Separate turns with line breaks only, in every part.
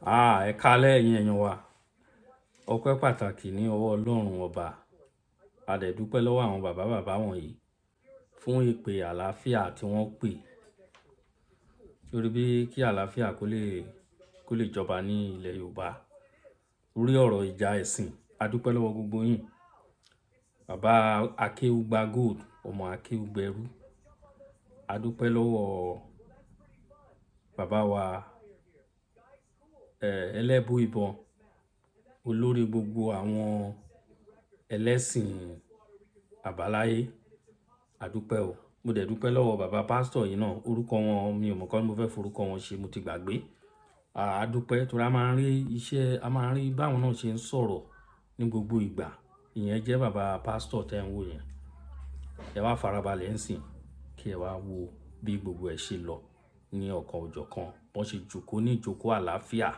Ẹ káalẹ́ ẹ̀yin èèyàn wa. Ọpẹ́ pàtàkì ní ọwọ́ Ọlọ́run ọba. A dẹ̀ dúpẹ́ lọ́wọ́ àwọn bàbá bàbá wọ̀nyí fún ìpè àlàáfíà tí wọ́n pè. Lórí bí kí àlàáfíà kó lè jọba ní ilẹ̀ Yorùbá. Lórí ọ̀rọ̀ ìjà ẹ̀sìn, a dúpẹ́ lọ́wọ́ gbogbo yín. Bàbá Akéwùgbà Gold, ọmọ Akéwùgbẹrú. A dúpẹ́ lọ́wọ́ bàbá wa Ẹlẹ́bùíbọn, olórí gbogbo àwọn ẹlẹ́sìn àbáláyé. A dúpẹ́ o. Mo dẹ̀ dúpẹ́ lọ́wọ́ bàbá pásítọ̀ yìí náà. Orúkọ wọn mi ò mọ̀ kọ́ ni mo fẹ́ forúkọ wọn ṣe, mo ti gbàgbé. A dúpẹ́ torí a máa ń rí iṣẹ́, a máa ń rí báwọn náà ṣe ń sọ̀rọ̀ ní gbogbo ìgbà. Ìyẹn jẹ́ bàbá pásítọ̀ tẹ́ ń wò yẹn. Ẹ wá farabalẹ̀ ń sìn kí ẹ wá wo bí gbogbo ẹ̀ ṣe lọ ní ọ̀kan òjọ̀kan. Bọ́n ṣe jókòó ní ìjókòó àlàáfíà.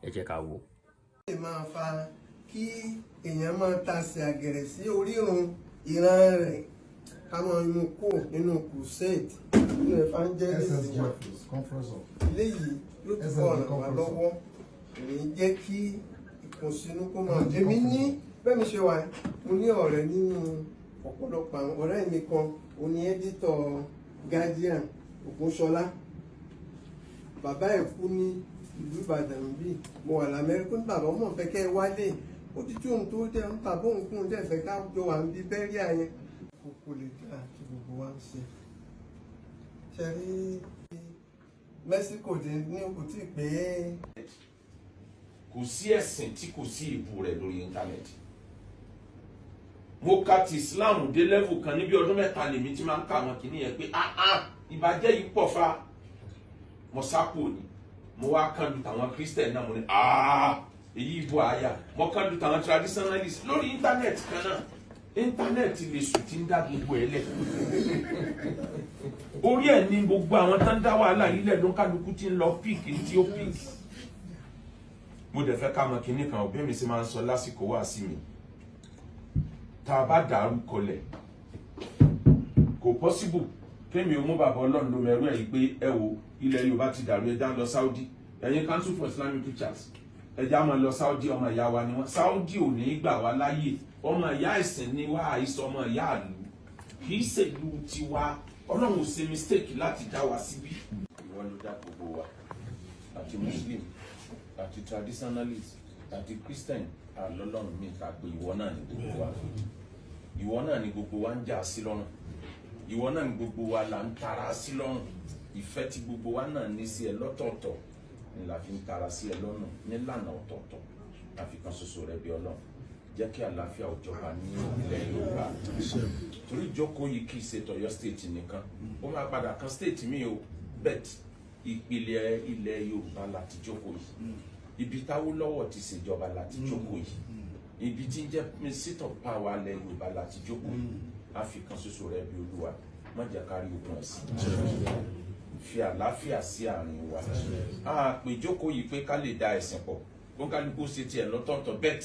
Ẹ jẹ́ ká wò.
Lè máa fa kí èèyàn máa tasẹ̀ àgẹ̀rẹ̀ sí orírun ìran rẹ̀, ká máa mú kó nínú crusade, nínú evangelist
SS
wa.
Jeffries, conference of
Eléyìí yóò túbọ̀ ràn wá lọ́wọ́, kò ní jẹ́ kí ìkùnsínú kó máa. Èmi ní bẹ́ẹ̀ mi ṣe wà, mo ní ọ̀rẹ́ nínú ọ̀pọ̀lọpọ̀ àwọn ọ̀rẹ́ mi kan, òun ni editor Guardian, Ògúnṣọlá. Bàbá ẹ̀ kú ní ìlú Ìbàdàn bí mo wà l'Amẹ́ríkà. Ní bàbá ọmọ fẹ́ kẹ́ ẹ wálé, ó ti tí òun tó dẹ̀ ń bàbá òun kún un dẹ̀ fẹ́ ká jọ wà ń bí bẹ́rí àyẹn kókó lè dáa tí gbogbo wa ń ṣe. Ṣe rí Mexico dé ní kò tí ì pé.
Kò sí ẹ̀sìn tí kò sí ìbú rẹ̀ lórí íńtánẹ́ẹ̀tì. Mo ka ti Islam dé level kan níbi ọdún 3 lèmi tí máa ń kà wọn kìíní yẹn pé ah ah, ìbàjẹ́ yìí pọ̀ fa. Mo sápò ni mo wá kàn lu tàwọn Christian náà, mo ní ah, èyí ìbò àyà. Mo kàn lu tàwọn traditionalist lórí íńtánẹ́ẹ̀tì kan náà. Íńtánẹ́ẹ̀tì lè sùn tí ń dá gbogbo ẹ̀ lẹ̀. Orí ẹ̀ ní gbogbo àwọn tó ń dá wàhálà yìí lẹ̀ ló ń kálukú tí ń lọ pick tí ó pick. Mo dẹ̀ fẹ́ ká mọ kinní kan, òbí mi sì máa ń sọ lásìkò wá sí mi, tá a bá dàrú kọlẹ̀, kò possible kémi ò mú bàbá Ọlọ́run ló mẹ́rú ẹ̀ yìí pé ẹ wo ilẹ̀ Yorùbá ti dàrú, ẹja ń lọ Saudi. Ẹ̀yin Council for Islamic Preachers, ẹja máa lọ Saudi. Ọmọ ìyá wa ni wọ́n. Saudi ò ní í gbà wá láàyè. Ọmọ ìyá ẹ̀sìn ni wá, àìsàn ọmọ ìyá àlù kì í ṣèlú tiwa. Ọlọ́run ò ṣe mistake láti dá wa síbí. Ìwọ ló dá gbogbo wa, àti Muslim, àti traditionalist, àti Christian. Àlọ́lọ́run mi ta pé ìwọ náà ni gbogbo wa, ìwọ náà ni gbogbo wa ń jà sí lọ́rùn, ìwọ náà ni gbogbo wa là ń tara sí lọ́rùn. Ìfẹ́ tí gbogbo wa náà ní sí ẹ lọ́tọ̀ọ̀tọ̀ ni la fi ń tara sí ẹ lọ́nà nílànà ọ̀tọ̀ọ̀tọ̀. Àfikàn ṣoṣo rẹ bí Ọlọ́run, jẹ́ kí àlàáfíà ó jọba ní ilẹ̀ Yorùbá, torí ìjókòó yìí kì í ṣe tọ̀yọ́ state nìkan, ó máa padà kan state mi o, but ìpìlẹ̀ ilẹ̀ Yorùbá láti jókòó yìí. Ibi t'Áwólọ́wọ̀ ti ṣèjọba láti jókòó yìí, ibi tí ń jẹ́ seat of power ilẹ̀ Yorùbá láti jókòó yìí. Àfikàn ṣoṣo rẹ bí Olúwa, má jẹ́ ká rí ogun ẹ̀sìn, fi àlàáfíà sí àárín wa. A pè jókòó yìí pé ká lè da ẹ̀sìn pọ̀, kó kálukú ṣe tiẹ̀ lọ́tọ̀ọ̀tọ̀, but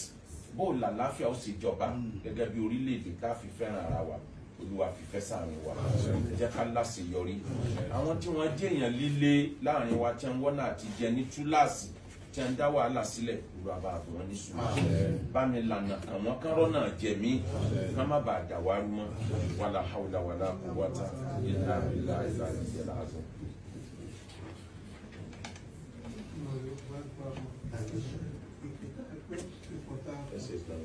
bó làlàáfíà ó sì jọba gẹ́gẹ́ bí orílẹ̀-èdè tá a fi fẹ́ràn ara wa. Olúwa, fìfẹ́ sáàrin wa, jẹ́ ká láṣeyọrí. Àwọn tí wọ́n jẹ́ èèyàn líle láàrin wa, tí wọ́n náà ti jẹ ní túláàsì, tí wọ́n dá wàhálà sílẹ̀, Olúwa, bá wọ́n ní sùúrù, bá mi lànà àwọn kan rọ́nà jẹ̀mí, kán má bàa dàwárú mọ́. Wàlà hàwùlà wàlà quwwata illa billahi al-aliyyil azim. Ẹsẹ̀ Islam.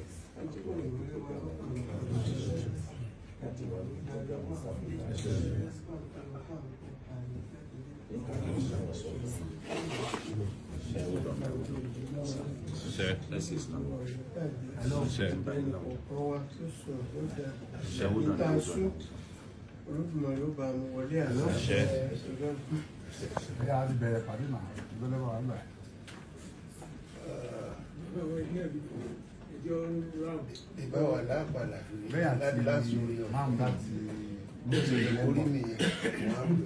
Ẹsẹ̀ Islam.
Ìta sú Olódùmarè ó bá mu wọlé àná.
Ẹ á ti bẹ̀rẹ̀ pàdé náà ìgbẹ́lẹ́ wà nígbà.
Ìbá wà lápàlà
Bẹ́ẹ̀ àti
láti orí ọ̀hún.
máa ń bá ti
Orí mi yẹn àwọn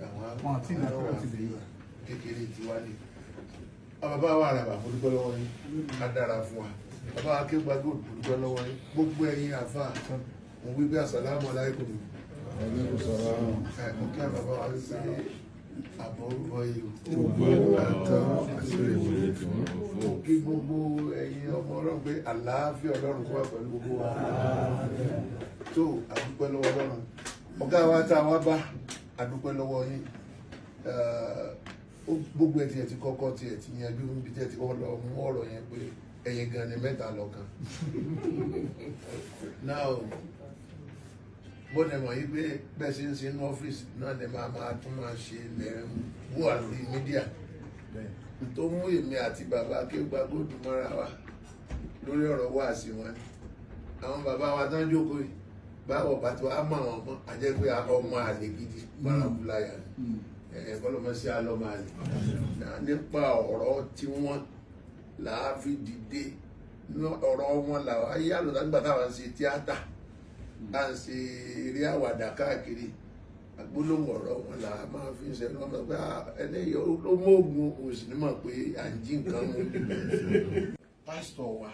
wọn àti ìlànà ti lè yí.
Kékeré ti wá ní. Bàbá wa àràbà, mo dúpẹ́ lọ́wọ́ yín, á dára fún wa. Bàbá wa Akéwùgbà Gold, mo dúpẹ́ lọ́wọ́ yín. Gbogbo ẹ̀yin àfa, mo wí pé àsàlámù aláìkùm. Ẹ mo kí àwọn bàbá wa wípé àbọ̀ orúkọ yìí o.
Kí gbogbo ẹ̀yin ọmọ Ọlọ́run pé àlàáfíà Ọlọ́run kó wà pẹ̀lú gbogbo wa. Tó àdúpẹ́ lọ́wọ́ Ọlọ́run. Ọ̀gá wa tá a wá bá àdúpẹ́ lọ́wọ́ yín. Gbogbo ẹ̀ tiẹ̀ ti kọ́kọ́ tiẹ̀ ti yanjú níbi tí ẹ ti kọ́kọ́ lọ mú ọ̀rọ̀ yẹn pé ẹ̀yin gan ni mẹ́ta lọ́kan. Now, bó ní mọ̀ yí pé bẹ́ẹ̀ ṣe ń ṣe ní ọ́fíìsì náà ni máa máa tún máa ṣe lẹ́rìn wà lórí mídíà tó mú èmi àti bàbá Akéwùgbà Gold mọ́ra wa lórí ọ̀rọ̀ wáàsí wọn ni àwọn bàbá wa tán jókòó yìí báwọ̀ bá ti wá mọ̀ àwọn ọmọ àjẹ́ pé ọmọ àlè gidi bárakúláyà ni ẹ̀ kọ́lọ́mọ sí alọ́mọ àlè nípa ọ̀rọ̀ tí wọ́n là á fi dìde ọ̀rọ̀ wọn là á yálò nígbà táwọn ń ṣe tíátà à ń ṣe eré àwàdà káàkiri agbólóhùn ọ̀rọ̀ wọn là á máa fi ń ṣe ẹnu ọmọ pé ẹlẹ́yìí ó mọ́ọ̀gùn òsì ní mọ̀ pé à ń jí nǹkan mú. Pásítọ̀ wa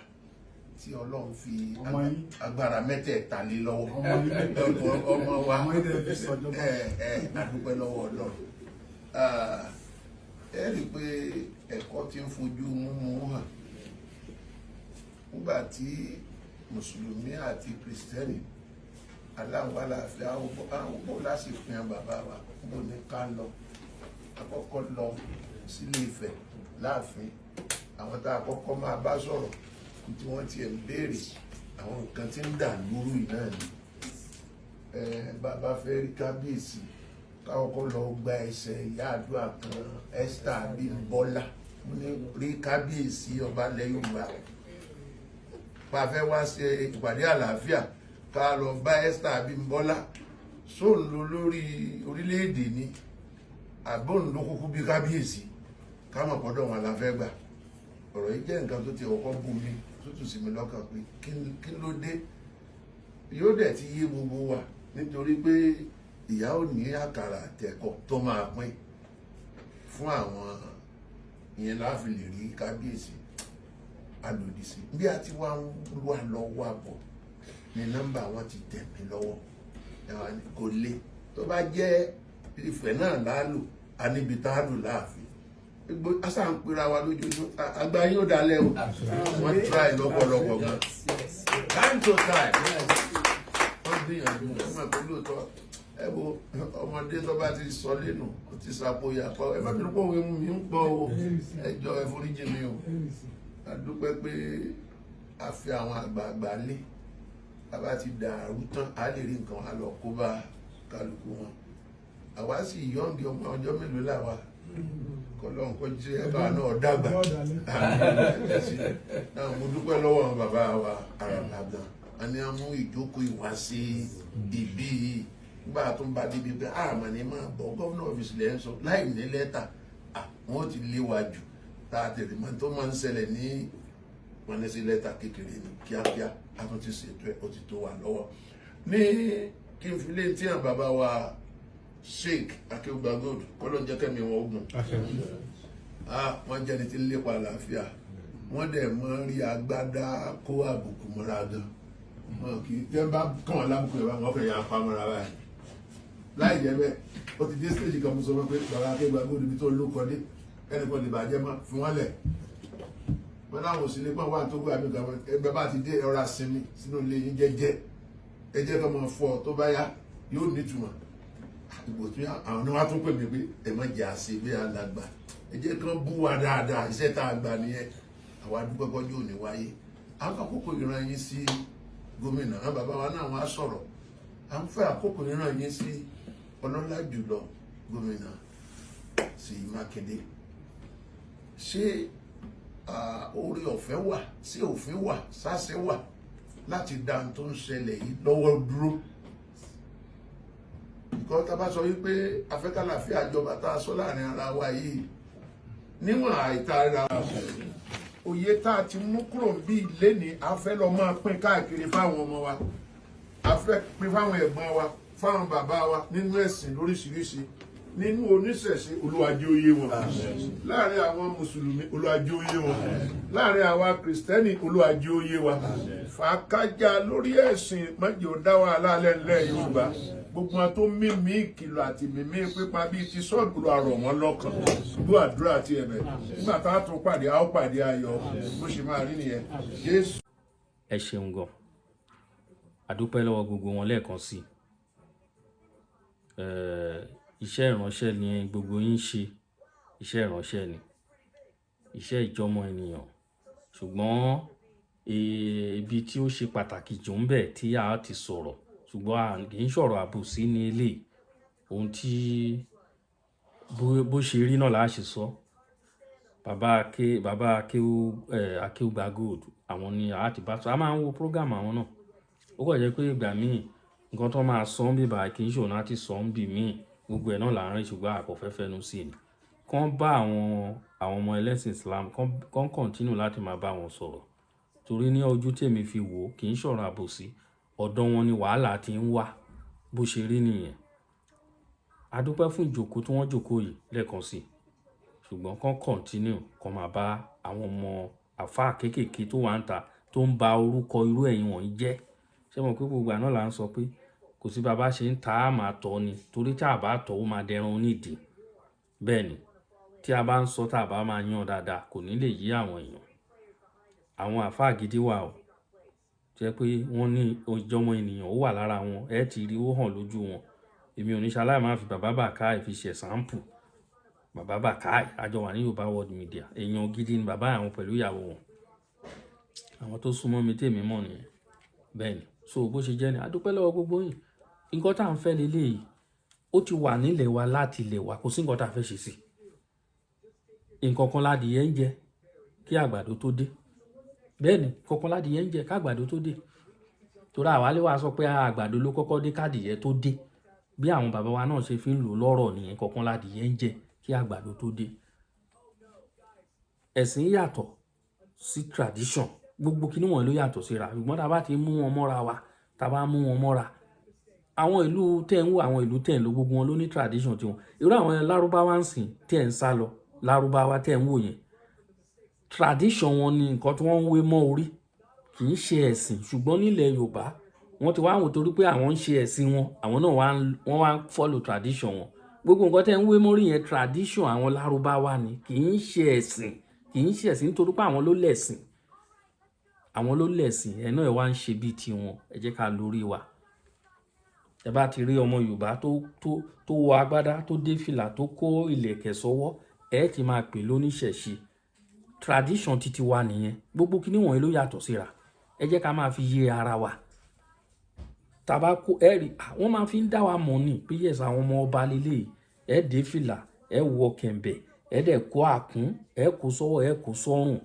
tí Ọlọ́run fi agbára mẹ́tẹ̀ẹ̀ta lé lọ́wọ́ ọmọ wa adúpẹ́ lọ́wọ́ Ọlọ́run. Ẹ rí i pé ẹ̀kọ́ ti ń fojú múmu hàn nígbà tí mùsùlùmí àti kìrìsìtẹ́nì aláwọ̀ aláàfin àwọn bó lásìkò yẹn bàbá wa bó ní ká lọ àkọ́kọ́ lọ sílé Ifẹ̀ láàfin àwọn tá a kọ́kọ́ máa bá sọ̀rọ̀ tí wọ́n tiẹ̀ ń béèrè àwọn nǹkan tí ń dà lóru yìí náà ni bàbá fẹ́ rí kábíyèsí káwọ́kọ́ lọ gba ẹsẹ̀ ìyá àdúrà kan Esther Abímbọ́lá mo ní rí kábíyèsí ọba ilẹ̀ Yorùbá bá a fẹ́ wá ṣe ìpàdé àlàáfíà ká lọ bá Esther Abímbọ́lá sóun ló lórí orílẹ̀-èdè ni àbóun ló kúkú bí kábíyèsí káwọn ọ̀pọ̀dọ̀ wọn la fẹ́ gbà. Ọ̀rọ̀ yìí jẹ́ nǹkan tó ti ọkọ̀ bù mí tútù sí mi lọ́kàn pé kí ló dé yóò dẹ̀ ti yé gbogbo wa nítorí pé ìyá ò ní àkàrà àtẹ̀kọ́ tó máa pín fún àwọn ìyẹn láàfin lè rí kábíyèsí alòdì sí bí a ti wá ń wà lọ wà bọ̀ ní nọ́mbà wọn ti tẹ̀ mí lọ́wọ́ kò le tó bá jẹ́ Ifẹ̀ náà láàlò a níbi tá a lò láàfin gbogbo asa ń pera wa lójoojúmọ́ àgbà yóò dalẹ̀ o wọ́n try lọ́pọ̀lọpọ̀ gan time to time wọ́n gbìyànjú wọ́n mọ̀ pé lóòótọ́ ẹ wo ọmọdé tó bá ti sọ lẹ́nu ó ti sàpò ìyàpọ̀ ẹ má bínú pé òwe mi ń pọ̀ o ẹ jọ ẹ foríjì mi o a dúpẹ́ pé a fi àwọn àgbààgbà lé bàbá ti dàrú tán a lè rí nǹkan a lọ kó bá kálukú wọn àwa sì yọ̀ǹgì ọmọ ọjọ́ mélòó làwa kọlọ́n kó jẹ́ ẹ̀ka náà dàgbà náà mo dúpẹ́ lọ́wọ́ àwọn bàbá wa àràlà gan a ní a mú ìjókòó ìwá sí ibí yìí nígbà tó ń bá débi pé àmọ́ ni máa bọ̀ gómìnà ọ́fíìsì lẹ́ ń sọ láì ní lẹ́tà wọ́n ti lé wa jù tá a tètè mọ́ tó máa ń ṣẹlẹ̀ ní wọn ní sí lẹ́tà kékeré ní kíákíá a tún ti ṣètò ẹ̀ ó ti tó wa lọ́wọ́ ní kí n fi lé tí àwọn bàbá wa Sheikh Akéwùgbà Gold kọ́lọ́ ń jẹ́ kẹ́mi wọn ogun wọ́n jẹ́ ní ti ń lépa àlàáfíà wọ́n dẹ̀ mọ́ rí agbádá kó àbùkù mọ́ra gan wọn kì í tẹ́ bá kàn wọ́n lábùkù yẹn wọ́n fẹ́ yà pa mọ́ra báyìí láì jẹ́ bẹ́ẹ̀ ó ti dé stage kan mo sọ fún pé bàbá Akéwùgbà Gold ibi tó ló kọ́ dé ẹnì kan lè bàjẹ́ mọ́ fi wọ́n lẹ̀ wọ́n láwọn òsì lè pọ́n wà tó gbé àmì kan ẹgbẹ́ bá ti dé ẹ̀rọ asinmi sínú ilé yín jẹ́jẹ́ ẹ jẹ́ kó máa fọ tó bá yá yóò nítumọ̀ ìbò tí àwọn ni wọ́n tún pè mí pé ẹ má jẹ́ àṣẹ bí alàgbà ẹ jẹ́ kán bú wa dáadáa iṣẹ́ tá a gbà nìyẹn àwa dúpẹ́ kọjú òní wáyé àwọn àkókò ìran yín sí gómìnà àwọn bàbá wa náà wọ́n á sọ̀rọ̀ à ń fẹ́ àkókò ìran yín sí ọlọ́lá jùlọ gómìnà Ṣèyí Mákindé. Ṣé oore ọ̀fẹ́ wà, ṣé òfin wà, sáṣẹ wà láti dá ohun tó ń ṣẹlẹ̀ yìí lọ́wọ́ dúró? Nǹkan tá a bá sọ wípé afẹ́kálàfíà jọba tá a sọ láàrin ara wa yìí níwọ̀n àìtara òye tá a ti mú kúrò bí ilé ní a fẹ́ lọ máa pín káàkiri fáwọn ọmọ wa, a fẹ́ pín fáwọn ẹ̀gbọ́n wa, fáwọn bàbá wa nínú ẹ̀sìn lóríṣiríṣi, nínú oníṣẹ̀ṣe Olúwa jẹ́ ó yé wọn, láàrin àwọn mùsùlùmí Olúwa jẹ́ ó yé wọn, láàrin àwa kìrìsìtẹ́nì Olúwa jẹ́ ó yé wa. Fàákájà lórí ẹ̀sìn má jẹ́ ó dá wàhálà lẹ́ńlẹ́ Yorùbá. Gbogbo wọn tó mímí ìkìlọ̀ àti mímí pípa bíi ti Sọ́ọ̀lù, lọ àrọ̀ wọn lọ́kàn. Gbọ́ àdúrà àti ẹ̀bẹ̀. Nígbà tá a tún pàdé, a ó pàdé ayọ̀. Bó ṣe máa rí nìyẹn, Jésù.
Ẹ ṣeun gan, àdúpẹ́ lọ́wọ́ gbogbo wọn lẹ́ẹ̀kan sí i. Iṣẹ́ ìránṣẹ́ ni gbogbo yín ń ṣe, iṣẹ́ ìránṣẹ́ ni iṣẹ́ ìjọmọ ènìyàn, ṣùgbọ́n ibi tí ó ṣe pàtàkì jù ń bẹ tí a ti sọ̀rọ̀, ṣùgbọ́n a kì í sọ̀rọ̀ àbòsí ní eléyìí. Ohun tí bó ṣe rí náà là á ṣe sọ. Bàbá ake, bàbá akéwú, Akéwúgba Gold, àwọn ni a ti bá sọ. A máa ń wo program àwọn náà. Ó kàn jẹ́ pé ìgbà míì, nǹkan tó máa sọ ń bí báyìí kì í ṣòun láti sọ ń bí míì. Gbogbo ẹ̀ náà là ń rí, ṣùgbọ́n a kò fẹ́ fẹnu sí i ni. Kán bá àwọn ọmọ ẹlẹ́sìn Islam, kán continue láti máa bá wọn sọ̀rọ̀. Torí ní ojú tèmi fi wò ó, kì í ṣọ̀rọ̀ àbòsí. Ọ̀dọ̀ wọn ni wàhálà ti ń wá. Bó ṣe rí nìyẹn. A dúpẹ́ fún ìjókòó tí wọ́n jókòó yìí lẹ́ẹ̀kan sí. Ṣùgbọ́n kán continue kán máa bá àwọn ọmọ àfáà kéékèèké tó wà níta tó ń ba orúkọ irú ẹ̀yin wọ̀nyí jẹ́. Ṣé ẹ mọ̀ pé gbogbo ìgbà náà là ń sọ pé kò sí bá ṣe ń ta, a máa tọ́ ni. Torí tí a bá tọ́, ó máa dẹran onídìí. Bẹ́ẹ̀ ni. Tí a bá ń sọ tí a bá máa yán dáadáa, kò ní lè yé àwọn èèyàn. Àwọn àfáà gidi wà o. Tó jẹ́ pé wọ́n ní ìjọmọ ènìyàn ó wà lára wọn. Ẹ ti rí ó hàn lójú wọn. Èmi ò ní ṣe aláì máa fi bàbá Bàkáì fi ṣe example. Bàbá Bàkáì, a jọ wà ní Yorùbá World Media. Èèyàn gidi ni bàbá àwọn pẹ̀lú ìyàwó wọn. Àwọn tó súnmọ́ mi tí èmi mọ̀ nìyẹn. Bẹ́ẹ̀ ni. So bó ṣe jẹ́ ni, a dúpẹ́ lọ́wọ́ gbogbo yín. Nǹkan tí à ń fẹ́ lé léyìí, ó ti wà nílẹ̀ wa láti ilẹ̀ wa, kò sí nǹkan tí a fẹ́ ṣe sí i. Nǹkan kan ládìyẹ ń jẹ kí àgbàdo tó dé. Bẹ́ẹ̀ ni, nǹkan kan ládìyẹ ń jẹ kí àgbàdo tó dé. Torí àwa lè wá sọ pé àgbàdo ló kọ́kọ́ dé kádìyẹ tó dé. Bí àwọn bàbá wa náà ṣe fi ń lò lọ́rọ̀ nìyẹn, nǹkan kan ládìyẹ ń jẹ kí àgbàdo tó dé. Ẹ̀sìn yàtọ̀ sí tradition. Gbogbo kíní wọ̀nyí ló yàtọ̀ síra. Ṣùgbọ́n tí a bá ti mú wọn mọ́ra wa, tí a bá mú wọn mọ́ra, àwọn ìlú tẹ́ ń wò, àwọn ìlú tẹ́ ń lò, gbogbo wọn ló ní tradition tiwọn. Irú àwọn Lárúbáwá ń sìn tí ẹ̀ ń sá lọ, Lárúbáwá tẹ́ ń wò yẹn, tradition wọn ni nǹkan tí wọ́n ń wé mọ́ orí, kì í ṣe ẹ̀sìn. Ṣùgbọ́n nílẹ̀ Yorùbá, wọ́n ti wá wò torí pé àwọn ń ṣe ẹ̀sìn wọn, àwọn náà wá ń, wọ́n wá ń follow tradition wọn. Gbogbo nǹkan tẹ́ ń wé mọ́rí yẹn, tradition àwọn Lárúbáwá ni, kì í ṣe ẹ̀sìn, kì í ṣe ẹ̀sìn nítorí pé àwọn ló lẹ̀sìn. Àwọn ló lẹ̀sìn, ẹ̀ náà ẹ wá ń ṣe bí i tiwọn. Ẹ jẹ́ ká lórí wa. Ẹ bá ti rí ọmọ Yorùbá tó wọ agbádá, tó dé fìlà, tó kó ìlẹ̀kẹ̀ sọ́wọ́, ẹ ti máa pè lóníṣẹ̀ṣe. Tradition titi wa nìyẹn. Gbogbo kíní wọ̀nyí ló yàtọ̀ síra. Ẹ jẹ́ ká máa fi yé ara wa. Tà bá kó, ẹ rí, wọ́n máa fi ń dá wa mọ̀ ní pé yes, àwọn ọmọ ọba lélẹ̀. Ẹ dé fìlà, ẹ wọ kẹ̀m̀bẹ̀, ẹ dẹ̀ kó àkún, ẹ kó sọ́wọ́, ẹ kó sọ́rùn.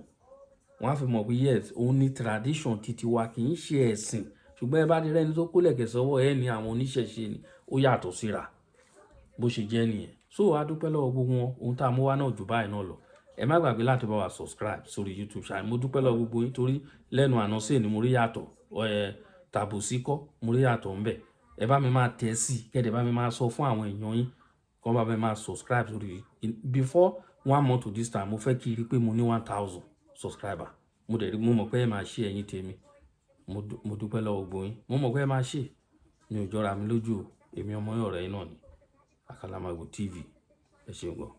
Wọ́n á fi mọ̀ pé yes, òun ni tradition titi wa, kì í ṣe ẹ̀sìn. Ṣùgbọ́n ẹ bá ti rí ẹni tó kó ìlẹ̀kẹ̀ sọ́wọ́, ẹ ní àwọn oníṣẹ̀ṣe ni, ó yàtọ̀ síra. Bó ṣe jẹ́ nìyẹn. So a dúpẹ́ lọ́wọ́ gbogbo wọn. Ohun tí a mú wá náà jù báyìí náà lọ. Ẹ má gbàgbé láti bá wa subscribe sórí YouTube channel. Mo dúpẹ́ lọ́wọ́ gbogbo yín torí lẹ́nu àná sí ni mo rí yàtọ̀. Tàbùsí kọ́, mo rí yàtọ̀ ńbẹ̀. Ẹ bá mi máa tẹ̀ sí, kẹ́ dẹ̀ bá mi máa sọ fún àwọn èèyàn yín, kí wọ́n bá mi máa subscribe sórí. Before one month to this time, mo fẹ́ kí rí pé mo ní 1,000 subscriber. Mo dẹ̀ rí, mo mọ̀ pé ẹ máa ṣe ẹ̀yin tèmi. Mo dúpẹ́ lọ́wọ́ gbogbo yín. Mo mọ̀ pé ẹ máa ṣe. Mi ò jọra mi lójú o. Èmi ọmọ yín, ọ̀rẹ́ yín náà ni. Àkàlàmàgbò TV. Ẹ ṣeun gan.